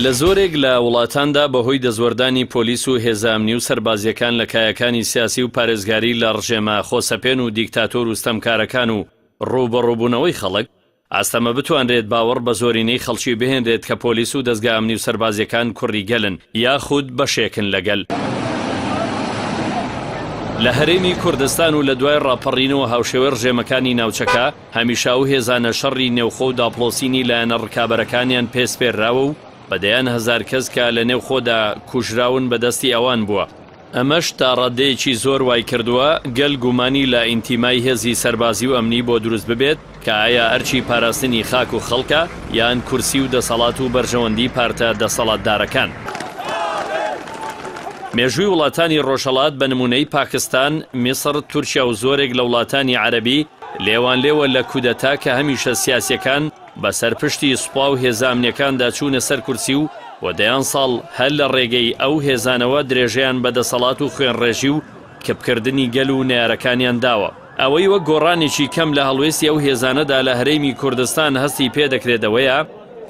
لە زۆرێک لە وڵاتاندا بەهۆی دەستوەردانی پۆلیس و هێزە ئەمنی و سەربازییەکان لە کایەکانی سیاسی و پارێزگاری لە ڕژێمە خۆسەپێن و دیکتاتۆر و ستەمکارەکان و ڕووبەڕووبوونەوەی خەڵک، ئاستەمە بتوانرێت باوەڕ بە زۆرینەی خەڵکی بهێنرێت کە پۆلیس و دەزگا ئەمنی و سەربازییەکان کوڕی گەلن یاخود بەشێکن لە گەل. لە هەرێمی کوردستان و لە دوای ڕاپەڕینەوە هاوشێوەی ڕژێمەکانی ناوچەکە، هەمیشە ئەو هێزانە شەڕی نێوخۆ و داپڵۆسینی لایەنە ڕکابەرەکانیان پێ سپێرراوە و بە دەیان هەزار کەس کە لە نێوخۆدا کوژراون بە دەستی ئەوان بووە. ئەمەش تا ڕاددەیەکی زۆر وایکردووە گەل گومانی لە ئینتیمای هێزی سەربازی و ئەمنی بۆ دروست ببێت کە ئایا ئەرکی پاراستنی خاک و خەڵکە یان کورسی و دەسەڵات و بەرژەوەندی پارتە دەسەڵاتدارەکان. مێژووی وڵاتانی ڕۆژهەڵات بە نموونەی پاکستان، میسڕ، تورکیا و زۆرێک لە وڵاتانی عەرەبی لێوانلێوە لە کودەتا کە هەمیشە سیاسیەکان بە سەر پشتی سوپا و هێزە ئەمنیەکاندا چوونە سەر کورسی و بۆ دەیان ساڵ هەر لە ڕێگەی ئەو هێزانەوە درێژەیان بە دەسەڵات و خوێنڕێژی و کپکردنی گەل و نەیارەکانیان داوە. ئەوەی وەک گۆڕانێکی کەم لە هەڵوێستی ئەو هێزانەدا لە هەرێمی کوردستان هەستی پێدەکرێت ئەوەیە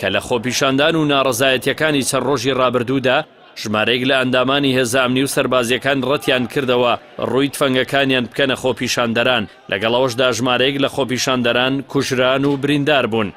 کە لە خۆپیشاندان و ناڕەزایەتیەکانی چەند ڕۆژی ڕابردوودا ژمارەیەک لە ئەندامانی هێزە ئەمنی و سەربازییەکان ڕەتیان کردەوە ڕووی تفەنگەکانیان بکەنە خۆپیشاندەران، لەگەڵ ئەوەشدا ژمارەیەک لە خۆپیشاندەران کوژران و بریندار بوون.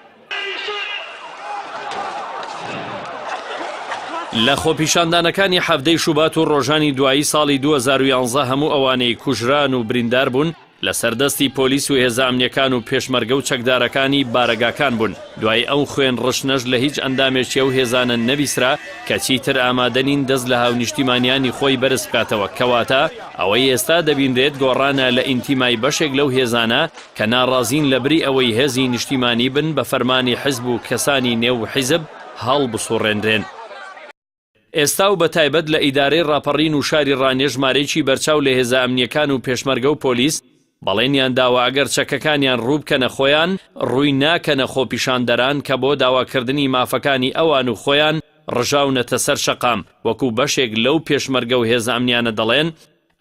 لە خۆپیشاندانەکانی حەڤدەی شوبات و ڕۆژانی دوایی ساڵی 2011 هەموو ئەوانەی کوژران و بریندار بوون لەسەر دەستی پۆلیس و هێزە ئەمنیەکان و پێشمەرگە و چەکدارەکانی بارەگاکان بوون، دوای ئەو خوێن ڕشتنەش لە هیچ ئەندامێکی ئەو هێزانە نەبیسرا کە چیتر ئامادە نین دەست لە هاونیشتیمانیانی خۆی بەرز بکاتەوە، کەواتە ئەوەی ئێستا دەبینرێت گۆڕانە لە ئینتیمای بەشێک لەو هێزانە کە ناڕازین لەبری ئەوەی هێزی نیشتیمانی بن بە فەرمانی حزب و کەسانی نێو حیزب هەڵبسوڕێنرێن. ئێستا و بەتایبەت لە ئیدارەی ڕاپەڕین و شاری ڕانیە ژمارەیەکی بەرچاو لە هێزە ئەمنییەکان و پێشمەرگە و پۆلیس بەڵێنیان داوە ئەگەر چەکەکانیان ڕوو بکەنە خۆیان ڕووی ناکەنە خۆپیشاندەران کە بۆ داواکردنی مافەکانی ئەوان و خۆیان ڕژاونەتە سەر شەقام وەکو بەشێک لەو پێشمەرگە و هێزە ئەمنیانە دەڵێن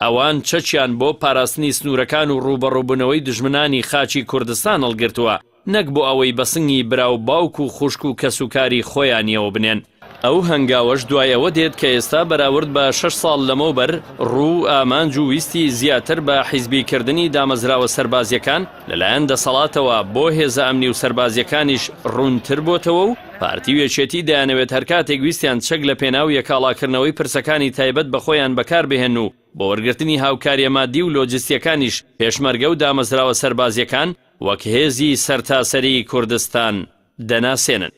ئەوان چەکیان بۆ پاراستنی سنوورەکان و ڕووبەڕووبوونەوەی دوژمنانی خاکی کوردستان هەڵگرتووە، نەک بۆ ئەوەی بە سنگی برا و باوک و خوشک و کەسوکاری خۆیانیەوە بنێن. ئەو هەنگاوەش دوای ئەوە دێت کە ئێستا بەراورد بە شەش ساڵ لەمەوبەر ڕوو و ئامانج و ویستی زیاتر بە حیزبیکردنی دامەزراوە سەربازییەکان لەلایەن دەسەڵاتەوە بۆ هێزە ئەمنی و سەربازییەکانیش ڕوونتر بۆتەوە و پارتی و یەکێتی دەیانەوێت هەرکاتێک ویستیان چەک لە پێناو یەکاڵاکردنەوەی پرسەکانی تایبەت بە خۆیان بەکار بهێنن و بۆ وەرگرتنی هاوکاریە مادی و لۆجستیەکانیش پێشمەرگە و دامەزراوە سەربازیەکان وەک هێزی سەرتاسەریی کوردستان دەناسێنن.